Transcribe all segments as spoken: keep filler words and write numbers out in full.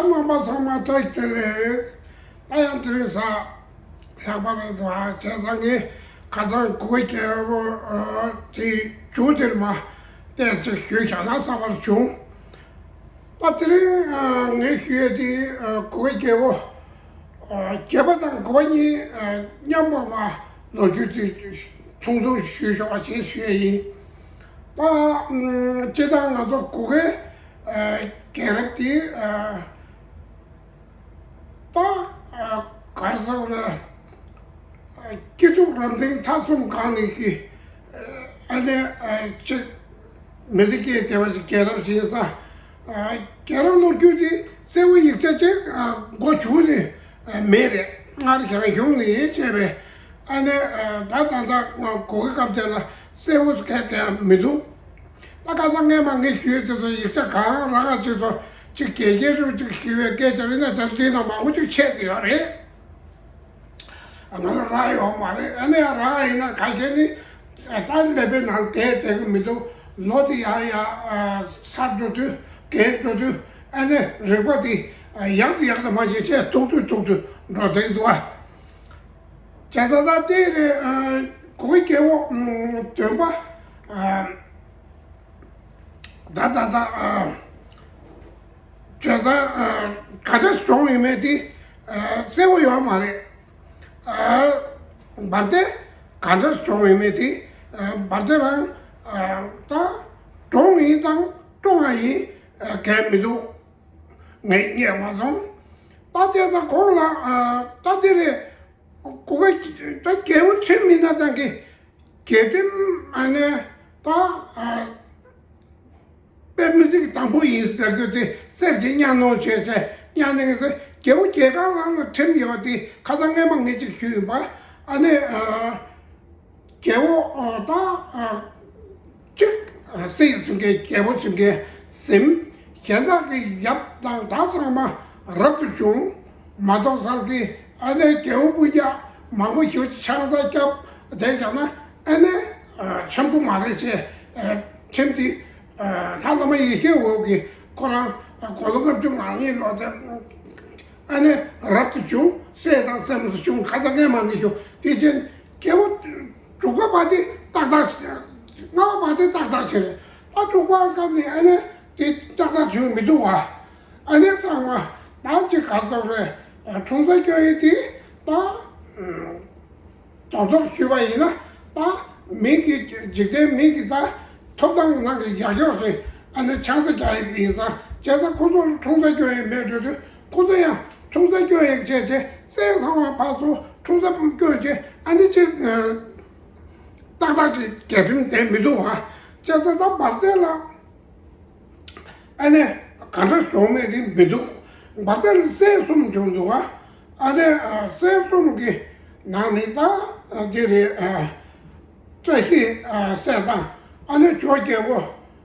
རྣམ་པ་ཚང་མ་བཀྲ་ཤིས་བདེ་ལེགས། ད་ཡང་དེ་རིང་གཟའ་ལྷག་པ་རེད་འདུག་ཨ་བྱས་ཙང་ངས་ཁ་སང་གུ་གེ་རྒྱལ་པོ་དེ་མཇུག་དེར་མ་བལྟས་ཚེ་ཞུས་བཞག་ན་བསམ་པར་བྱུང་། ད་དེ་རིང་ངས་ཞུ་ཡས་དེ་གུ་གེ་རྒྱལ་པོ་བརྒྱད་པ་དང་དགུ་པ་གཉིས་མཉམ་པོ་མ་ལོ་རྒྱུས་དེ་ཐུང་ཐུང་ཞུས་ཆོག་པ་བྱས་ཞུ་ཡས་ཡིན། ད་སྤྱིར་བཏང་ང་ཚོ་གུ་གེ་རྒྱལ་རབས་དེ། ད་གར་སོང་ལ་སྐྱིད་སྡུག་རབ་འབྲིང་ཐ་གསུམ་གང་ནས་ཀྱི་ཨ་ནེ་ཅིག་མི་ཚེ་སྐྱེལ་བདེ་བ་ཞིག་རྒྱལ་རབས་ཤིག་ཡིན་ས། རྒྱལ་རབས་ལོ་རྒྱུས་དེ་གསལ་བོ་ཡིག་ཆ་ཅིག་མགོ་མཇུག་ནས་མེད་རེད། སྔར་ཞང་ཞུང་ནས་ཡིན་བྱས་པས་ཨ་ནེ་ད་ད་ལྟ་གོ་གི་སྐབས་དེ་ལ་གསལ་བོ་སྐད་དེ་མི་འདུག་ད་ཁ་སང་སྔས་མ་ངས་ཞུས་དེ་ཚོ་ཡིག་ཆ་གང་རག་ག་ཅིག་ཚོ་ཅིག་གལ་ཆེ་རུ་ཅིག་ཞུས་པའི་སྐད་ཆ་ཡིན་ན་ད་འདི་ན་མང་པོ་ཅིག་ཆད་དེ་ཡོད་རེད། ང་ལ་རག་ཡོད་མ་རེད། ཨ་ནེ་རག་ཡིན་ན་ག་གེ་ནི་ད་ལེ་པའི་ནང་བསྡད་བསྡད་གི་མི་འདུག་ལོ་དེ་ཡང་ཡང་ཚར་འགྲོ་དུས་རྒས་འགྲོ་དུས་ཨ་ནེ་རིག་པ་དེ་ཡག་ཏུ་ཡག་ཏུ་མ་ཤེས་ཆེས་ཐུག་ཏུ་ཐུག་ཏུ་འགྲོ་བསྡད་འདུག་ཨ། བྱས་ཙང་ད་ལྟའི་རེད། གུ་གེ་རྒྱལ་པོ་བདུན་པ་ད་ད་ད་བྱས་ཙང་ག་འདྲ་བྱུང་ཡོད་མེད་དེ་གསལ་པོ་ཡོད་མ་རེད། འབར་མདེལ་ག་འདྲ་བྱུང་ཡོད་མེད་དེ་འབར་མདེལ་རང་ད་གྲོངས་ཡིན་དང་བཀྲོངས་ཡིན་གལ་མི་འདུག་ངས་རྙེད་མ་སོང་། ད་བྱས་ཙང་ཁོང་ལ་ད་དེ་རེད། གུ་གེ་ད་རྒྱལ་པོ་ཁྲིམས་མི་སྣ་དང་གི་རྒྱལ་ཁྲིམས་ཨ་ནེ་ད་དཔེ་མི་སྲིད་དམ་པོ་ཡིན་ཟེར་རྒྱུ་དེ་གསེར་གྱི་གཉའ་གནོན་བྱས་བྱས་གཉའ་གནོན་ཟེར་རྒྱལ་པོ་རྒྱལ་ཁང་ནང་ལ་ཁྲིམས་ཡོད་པ་དེ་ཁ་སང་སྔས་མ་ངས་ཅིག་ཞུས་ཡིན་པ་ཨ་ནེ། རྒྱལ་པོ་ད་གཅིག་སྲིད་ཟིན་མཁན་རྒྱལ་པོ་ཟིན་མཁན་ཟིན། གཞན་དག་གི་ཡབ་དང་ད་ཚང་མ་རབ་ཏུ་བྱུང་མ་གཏོགས་ཚར་གི་ཨ་ནེ་རྒྱལ་པོ་སྤུན་ཀྱག་མང་པོ་ཞིག་ཆང་ས་བརྒྱབ་བསྡད་ཀྱང་ན་ཨ་ནེ་འཆམ་གི་མ་རེད་ཅེས་ཁྲིམས་དེ་ལྷ་བླ་མ་ཡེ་ཤེས་འོད་ཀྱིས་ཁོ་རང་དགུང་ལོ་ལྔ་བཅུ་ང་གཉིས་ལོ་ཙམ། ཨ་ནེ་རབ་ཏུ་བྱུང་། སྲས་དང་སྲས་མོ་སུ་བྱུང་ཁ་ས་ངས་མ་ངེས་བྱུང་དེ་ཕྱིན་རྒྱལ་པོ་དྲུག་པ་བ་དེ་ཏག་ཏག་ལྔ་པ་བ་དེ་ཏག་ཏག་བྱས་རེད། ད་དྲུག་པ་སྐབས་ནས་ཨ་ནེ་དེ་ཏག་ཏག་བྱུང་མི་འདུག་བ། ཨ་ནེ་ཚང་མ་ད་ཅི་ག་ཚོད་རེད། འཁྲུངས་ས་སྐྱོ་ཡི་དེ་ད། རྡོག་རྡོག་ཞུས་པ་ཡིན་ན་ད་མིང་གི་འཇིག་རྟེན་མིང་གི་ད་ཐོབ་ཐང་ནང་གི་ཡག་ཡོག་ཞིག་ཨ་ནི་ཆང་ས་རྒྱག་ཡི་ཡིན་ཙང་བྱས་ཙང་ཁོ་ཚོ་ལ་འཁྲུངས་ས་སྐྱོ་ཡི་མེད་འགྲོ་དུས་ཁོ་ཚོ་ཡང་འཁྲུངས་ས་སྐྱོ་ཡི་བྱས་བྱས་སྲས་ཚང་མ་ཕར་ཚུར་འཁྲུངས་ས་སྐྱོ་བྱས་ཨ་ནི་ཅིག་ཏག་ཏག་ཅིག་རྒྱལ་ཁྲིམས་ལྡན་མི་འདུག་བ། བྱས་ཙང་ད་འབར་མདེལ་ལ། ཨ་ནེ་ག་འདྲ་བྱུང་མེད་དེ་མི་འདུག་འབར་མདེལ་སྲས་གསུམ་བྱུང་འདུག་ཨ། ཨ་ནེ་སྲས་གསུམ་གྱི་ནང་ནས་ད་འདི་རེད། བཀྲ་ཤིས་སྲས་དང་ཨ་ནེ་ཇོ་རྒྱལ་པོ་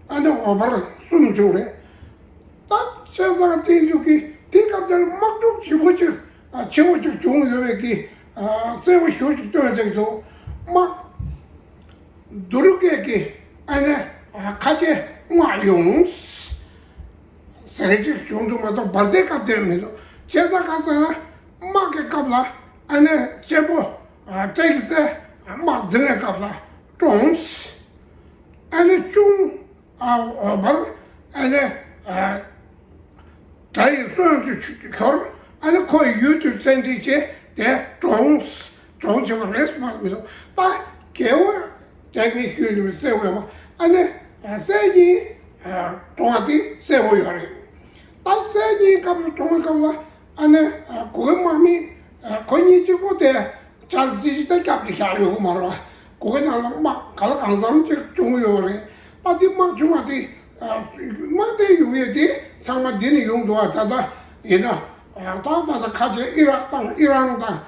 ཨ་ནེ་འོ་འབར་གསུམ་བྱུང་རེད། ད་བྱས་ཙང་བསྟན་འཛིན་གྱི་དེ་སྐབས་དེར་དམག་འཁྲུག་ཆེན་པོ་ཅིག་ཆེན་པོ་ཅིག་བྱུང་ཡོད་པའི་གི་གསལ་པོ་ཞེ་པོ་ཅིག་སྟོན་བསྡད་འདུག་དམག་འདུ་རུ་སྐད་ཀྱི་ཨ་ནེ་ཁ་ཆེ་དམག་ཡོང་ཟེར་ཅིག་བྱུང་འདུག་མ་གཏོགས་འབར་མདེལ་སྐབས་དེ་མི་འདུག་བྱས་ཙང་ག་ཟེར་ན་དམག་གི་སྐབས་ལ་ཨ་ནེ་གཅེན་པོ་བཀྲ་ཤིས་སྲས་དམག་འཛིང་བའི་སྐབས་ལ་བཀྲོངས། ཨ་ནེ་གཅུང་ཨ་འོ་འབར་ཨ་ནེ་ཨ་དགྲ་ཡི་སོན་དུ་གྱུར། ཨ་ནེ་ཁོ་ཡུལ་དུ་བཙན་ཁྲིད་བྱས་དེ་གྲོངས། གྲོངས་བྱས་པ་རེད་སྨྲ་མི་འདུག་ད་རྒྱལ་པོ་དེ་ངས་ཞུས་ནས་གསལ་བོ་ཡོད་མ། ཨ་ནེ་སྲས་གཉིས་གྲོངས་པ་དེ་གསལ་བོ་ཡོད་རེད། ད་སྲས་གཉིས་སྐབས་ལ་གྲོངས་པའི་སྐབས་ལ་ཨ་ནེ་གུ་གེ་དམག་མི་ཁོ་གཉིས་གཅིག་པོ་དེ་ཆག་སྲིད་ཀྱི་ད་སྐྱབས་དེ་བཞག་ཡོད་གི་མ་རེད་བ། གུ་གེ་ནང་ལ་དམག་ག་ལ་གང་འཚམ་ཅིག་བྱུང་ཡོད་རེད། ད་དེ་དམག་བྱུང་བ་དེ་དམག་དེ་ཡོང་ཡས་དེ་ཚང་མ་འདི་ནས་ཡོང་འདུག་བ། ད་ལྟ་ཡིན་ན་ད་ད་ལྟ་ཁ་ཆེ་ཨི་རག་དང་ཨི་རན་དང་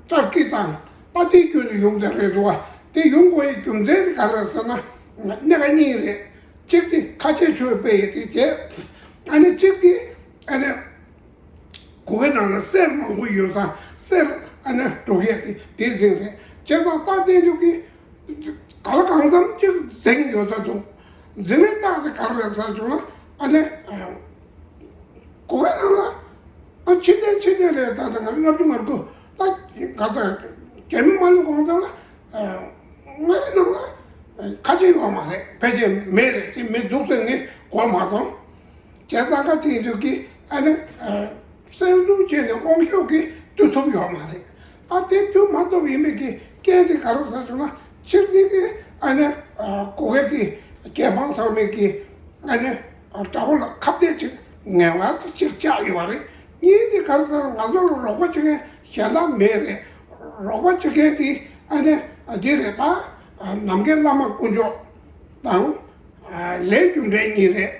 ཏར་ཀི་དང་ད་དེ་བརྒྱུད་ནས་ཡོང་བསྡད་རེད་འདུག་བ། དེ་ཡོང་དགོས་ཡས་རྒྱུ་མཚན་དེ་ག་རེ་རེད་ཟེར་ན་གནད་འགག་གཉིས་རེད། གཅིག་དེ་ཁ་ཆེ་ཆོས་སྤེལ་ཡས་དེ་བྱས། ཨ་ནི་གཅིག་དེ་ཨ་ནི། གུ་གེ་ནང་ལ་གསེར་མང་པོ་ཡོད་ཙང་གསེར་ཨ་ནི་སྒྲུག་ཡས་དེ་དེ་འཛིང་རེད། བྱས་ཙང་ད་བསྟན་འགྲུབ་ཀྱིས་ག་ལ་གང་འཚམ་ཅིག་འཛིང་ཡོད་ས་འདུག་འཛིང་བའི་རྟགས་དེ་ག་རེ་རེད་ཟེར་བྱུང་ན་ཨ་ནི་གུ་གེ་ དེ་ལས་ད་ལྟ་ང་ལྔ་བཅུ་ང་དགུ་ད་ག་ས་རྒྱ་མི་མ་ལུས་གོང་ལྟར་ལ་མངའ་རིས་ནང་ལ་ཁ་ཆེ་ཡོད་མ་རེད། ཕལ་ཆེར་མེད་རེད། དེ་མི་འདུག་ཟེར་ངས་གོ་མ་སོང་། བྱས་ཙང་ཁ་དེ་ཚོ་གི་ཨ་ནི་བཙན་བཟུང་བྱས་ནས་དབང་སྒྱུར་གྱི་བསྡུ་ཐུབ་ཡོད་མ་རེད། ད་དེ་བསྡུ་མ་ཐུབ་ཡིན་པའི་གི་རྐྱེན་དེ་ག་རེ་ཟེར་སོང་ན་སྤྱིར་བཏང་གི་ཨ་ནི་གོ་བའི་གི་རྒྱལ་འབངས་ཚང་མས་གི་ཨ་ནི་དགྲ་བོ་ལ་ཁ་གཏད་ཅིག་ངེས་པར་དུ་ཅིག་བཅག་ཡོད་པ་རེད། གཉིས་དེ་ག་རེ་ཟེར་ན་ང་ཚོ་ལ་རོགས་པ་བྱེད་མཁན་གཞན་དག་མེད་རེད། རོགས་པ་བྱེད་མཁན་དེ་ཨ་ནི་འདི་རེད། ད་ནམ་མཁའི་བླ་མ་དཀོན་མཆོག་དང་ལས་རྒྱུ་འབྲས་གཉིས་རེད།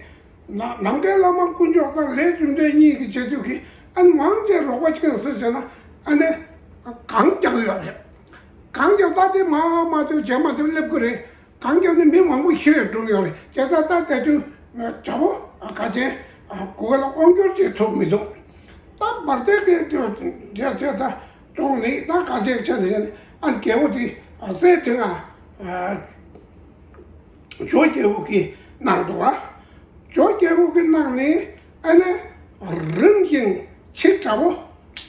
ན་ནམ་མཁའི་བླ་མ་དཀོན་མཆོག་དང་ལས་རྒྱུ་འབྲས་གཉིས་ཀྱི་བྱེད་དུས་ཀྱི་ཨ་ནི་མང་ཆེ་རོགས་པ་བྱེད་མཁན་སུ་ཟེར་ན་ཨ་ནི་གང་རྒྱག་ཡོད་རེད། གང་རྒྱག་ད་དེ་མ་མ་ཐུབ་བྱས་མ་ཐུབ་སླེབས་ཀྱི་རེད། གང་རྒྱག་ནི་མི་མང་པོ་ཤི་བའི་སྒྲུང་ཡོད་རེད། བྱས་ཙང་ད་དེ་དུས་དགྲ་བོ་ག་ཅན་གོ་བ་ལ་དབང་སྒྱུར་བྱེད་ཐུབ་མི་འདུག་ད་འབར་མདེལ་གྱི་དེ་བྱས་བྱས་ད་གྲོངས་ནི་ད་ག་ཅན་བྱས་ནས་ཨ་རྒྱལ་པོ་དེ་སྲས་དེ་ང་ཇོ་རྒྱལ་པོ་གི་གནང་འདུག་ཨ། ཇོ་རྒྱལ་པོ་གི་གནང་ནི་ཨ་ནི་རིམ་བཞིན་ཕྱི་དགྲ་བོ་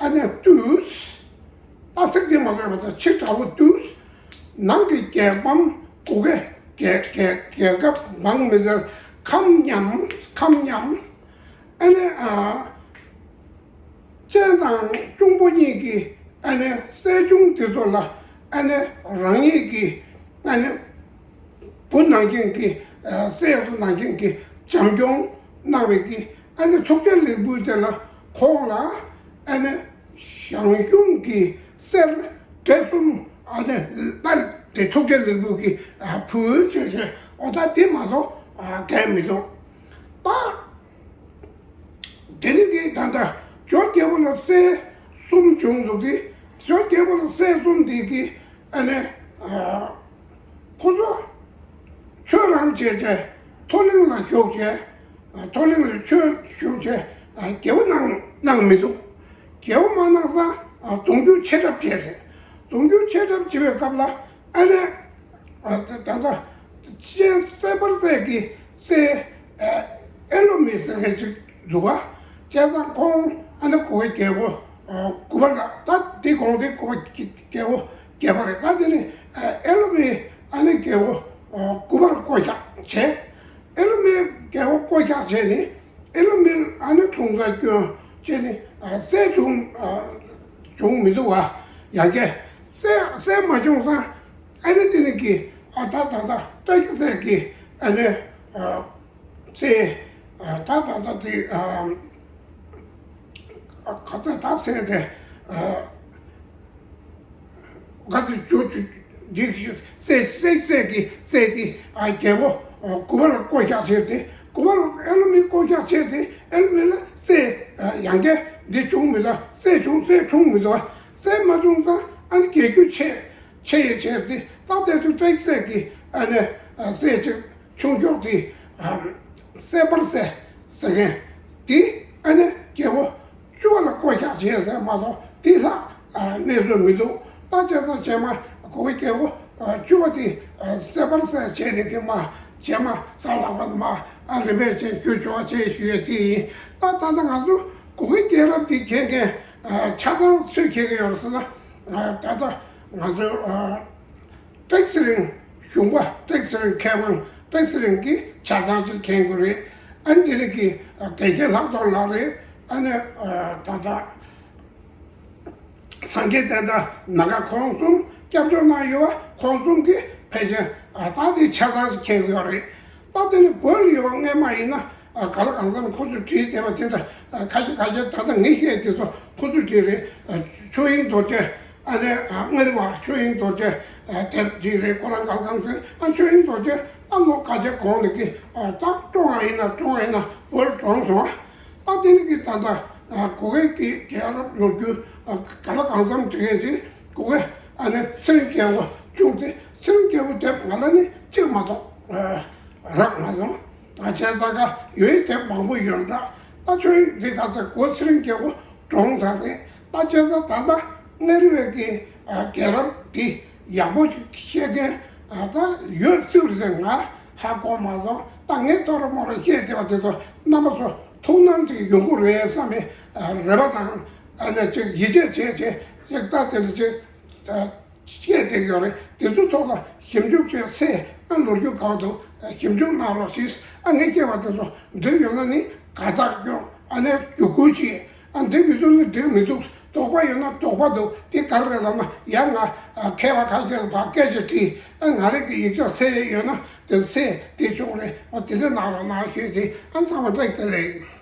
ཨ་ནི་བཏུལ། ད་ཚིག་དེ་མ་བརྗོད་པ་དང་ཕྱི་དགྲ་བོ་བཏུལ། ནང་གི་རྒྱལ་ཁམས་གུ་གེ་རྒྱལ་རྒྱལ་རྒྱལ་ཁབ་མང་མི་སེར་ཁམས་མཉམ་ཁམས་མཉམ། ཨ་ནི་ཨ་གཅེན་དང་གཅུང་པོ་གཉིས་ཀྱི་ཨ་ནི་སྲས་ཆུང་དེ་ཚོ་ལ་ཨ་ནི་རང་ཉིད་ཀྱི་ཨ་ནི་བུ་ནང་བཞིན་གྱི་ཨ་སྲས་སུ་ནང་བཞིན་གྱི་བྱམས་སྐྱོང་གནང་བའི་གི་ཨ་ནི་ཐུགས་རྗེ་ལེགས་འབུལ་དེ་ལ་ཁོང་ལ་ཨ་ནི་ཞང་ཞུང་གི་གསེར་བྲེ་གསུམ་ཨ་ནི་ལ་དེ་ཐུགས་རྗེ་ལེགས་འབུལ་གྱི་ཨ་ཕུལ་ཞེས་ཞེས་ཨོ་ད་དེ་མ་གཏོགས་ཨ་གལ་མི་འདུག་ད་དེ་ནི་གི་ད་ལྟ་ཇོ་རྒྱལ་པོ་ལ་སྲས་གསུམ་བྱུང་འདུག་སྟེ། ཇོ་རྒྱལ་པོ་ལ་སྲས་གསུམ་དེ་གི་ཨ་ནི་ཨ་ཁོ་ཚོ་ཆོས་རང་བྱས་བྱས་མཐོ་གླིང་ལ་བཞུགས་བྱས་མཐོ་གླིང་ལ་ཆོས་ཞུ་བྱས་རྒྱལ་པོ་གནང་གནང་མི་འདུག་རྒྱལ་པོ་མ་གནང་ཙང་གདུང་རྒྱུད་ཆད་གྲབས་བྱས་རེད། གདུང་རྒྱུད་ཆད་གྲབས་བྱེད་པའི་སྐབས་ལ་ཨ་ནི་ད་ལྟ་སྤྱན་སྲས་པར་སྲས་ཀྱི་སྲས་ཨེ་ལོ་མི་ཟེར་མཁན་ཅིག་འདུག་ག་བྱས་ཙང་ཁོང་ཨ་ནི་གུ་གེ་རྒྱལ་པོ་དགུ་པ་ལ་ད་འདི་གོང་དེ་གུ་པ་རྒྱལ་པོ་བརྒྱད་པ་རེད། ད་དེ་ནི་ཨེ་ལོ་མི་ཨ་ནི་རྒྱལ་པོ་དགུ་པར་བསྐོ་གཞག་བྱས། ཨེ་ལོ་མི་རྒྱལ་པོ་བསྐོ་གཞག་བྱས་ནས་ཨེ་ལོ་མི་ཨ་ནི་འཁྲུངས་ས་སྐྱོན་བྱས་ནས་སྲས་བྱུང་བྱུང་མི་འདུག་བ། ཡང་བསྐྱར་སྲས་སྲས་མ་བྱུང་ཙང་ཨ་ནི་དེ་ནི་གི་ཨ་ད་ད་ད་བཀྲ་ཤིས་སྲས་ཀྱི་ཨ་ནི་སྲས་ད་ད་ད་དེ་ག་ཚོད་ད་སྲས་དེ། ག་ཚོད་ཇོ་ཇོ་འདི་སྲས་སྲས་སྲས་ཀྱི་སྲས་དེ་རྒྱལ་པོ་དགུ་པར་བསྐོ་གཞག་བྱས་ཏེ་དགུ་པར་ཨེ་ལོ་མི་བསྐོ་གཞག་བྱས་ཏེ་ཨེ་ལོ་མི་ལ་སྲས་ཡང་བསྐྱར་འདི་བྱུང་མི་འདུག་སྲས་བྱུང་སྲས་འཁྲུངས་མི་འདུག་སྲས་མ་བྱུང་ཙང་ཨ་ནི་རྒྱལ་རྒྱུད་ཆད་ཆད་ཡས་བྱས་ཏེ་ད་དེ་དུས་བཀྲ་ཤིས་སྲས་ཀྱི་ཨ་ནི་སྲས་ཅིག་ཆུང་ཤོས་དེ་སྲས་པར་སྲས་ཟེར་མཁན་དེ་ཨ་ནི་རྒྱལ་པོ་བཅུ་པ་ལ་བསྐོ་གཞག་བྱས་ཟེར་མ་གཏོགས་དེ་ལྷག་གནས་ཚུལ་མི་འདུག་ད་བྱས་ཙང་རྗེས་མ་གུ་གེ་རྒྱལ་པོ་བཅུ་པ་དེ་སྲས་པར་སྲས་བྱས་ནས་ཀྱི་མ་རྗེས་མ་གཟའ་ལྷག་པ་དུ་མ་རིམ་པས་བྱས་ཞུ་ཆོག་ཅེས་ཞུ་ཡས་དེ་ཡིན། ད་ད་ལྟ་ང་ཚོ་གུ་གེ་རྒྱལ་རབས་དེ་མཁྱེན་མཁན་ཆ་ཚང་སུས་མཁྱེན་གྱི་ཡོད་ཟེར་ན་ད་ལྟ་ང་ཚོ། བཀྲ་ཤིས་ཚེ་རིང་གཞུང་པ་བཀྲ་ཤིས་ཚེ་རིང་མཁས་དབང་བཀྲ་ཤིས་ཚེ་རིང་གིས་ཆ་ཚང་ཅིག་མཁྱེན་དགོས་རེད། ཨ་ནི་དེ་རིང་གི་དགེ་བཤེས་ལྷག་རྡོར་ལགས་རེད། ཨ་ནི་ད་ལྟ་སངས་རྒྱས་བསྟན་དར་ནང་ཁ་ཁོང་གསུམ་སྐྱབས་བཅོལ་གནང་ཡོད་པ་ཁོང་གསུམ་གྱིས་ཕལ་ཆེར་ད་དེ་ཆ་ཚང་ཅིག་མཁྱེན་དགོས་རེད། ད་དེ་ནི་བོད་ལ་ཡོད་པ་སྔས་མ་ཡིན་ན་ག་ལ་གང་འཚམ་ཁོ་ཚོས་བྲིས་བསྡད་པ་དེ་འདྲ་ཁ་ཤས་ཁ་ཤས་ད་ལྟ་ངས་བཤད་དེ་ཚོ་ཁོ་ཚོས་བྲིས་རེད། ཆོས་དབྱིངས་རྡོ་རྗེ། ཨ་ནི་མངའ་རིས་པ་ཆོས་དབྱིངས་རྡོ་རྗེ་དེབ་འདི་རེད། ཁོ་རང་གང་གང་ཟེར་ཨ་ཆོས་དབྱིངས་རྡོ་རྗེ་ཨ་ལོ་ག་ཚད་གོང་ནས་ཀྱི་ད་སྟོང་བ་ཡིན་ན་སྟོང་བ་ཡིན་ན་བོད་གྲོངས་སོང་། ཨ་དེ་ནི་ཀྱི་ད་ལྟ་གུ་གེ་ཀྱི་རྒྱལ་རབས་ལོ་རྒྱུས་ག་ལ་གང་འཚམ་འབྲི་མཁན་ཞིག་གུ་གེ་ཨ་ནི་ཚེ་རིང་རྒྱལ་པོ་བྱུང་སྟེ་ཚེ་རིང་རྒྱལ་པོ་དེབ་ང་ལ་ནི་གཅིག་མ་གཏོགས་རག་མ་སོང་། ང་བྱས་ཙང་ཀ་ཡོད་དེབ་མང་པོ་ཡོད་འདྲ། ད་ཆོས་དབྱིངས་འདི་ག་ཚད་གོ་ཚེ་རིང་རྒྱལ་པོ་གྲོངས་ཚར་རེད། ད་བྱས་ཙང་ད་ལྟ་མངའ་རིས་པའི་གི་རྒྱལ་རབས་འདི་ཡག་པོ་ཅིག་ཤེས་མཁན་ད་ཡོད་སྲིད་རེད་ཟེར་ང་ཧ་གོ་མ་སོང་། ད་ངས་ཐོ་རེ་མོ་རེ་བཤད་བསྡད་པ་དེ་ཚོ་རྣམ་པ་ཚོ་ཐུགས་སྣང་ཅིག་ཡོང་གི་རེད་བསམ་པའི་རེ་བ་དང་། ཨ་ནི་ཅིག་ཡིད་ཆེས་བྱས་བྱས་ཅིག་ད་དེ་ལ་ཅིག་སྐད་དེ་ཡོད་རེད། དེ་ཚོའི་ཐོག་ལ་ཞིབ་འཇུག་བྱས་ཚེ་ཨ་ལོ་རྒྱུས་གང་འདུག་ཞིབ་འཇུག་གནང་རོགས་ཞེས་ཨ་ངས་སྐྱེ་བ་དེ་ཚོ་འདོད་ཡོད་ན་ནི་དགའ་རྟགས་སྐྱོང་ཨ་ནི་བརྒྱུད་སྐུལ་བྱས། ཨ་འདི་མི་འདུག་ནི་འདི་མི་འདུག་དོགས་པ་ཡོད་ན་དོགས་པ་འདུག་དེ་ག་རེ་རེད་ལབ་ན་ཡང་ང་མཁས་པ་ཁ་ཤས་ལ་ཕར་སྐད་ཆ་དྲིས། ཨ་ང་རང་གི་ཡིག་ཆ་གསལ་ཡོད་ན་དེ་གསལ་དེ་ཆོག་རེད། ཨ་དེ་འདྲ་གནང་རོགས་གནང་ཞུས་ཏེ་ཨ་ཚང་མ་བཀྲ་ཤིས་བདེ་ལེགས།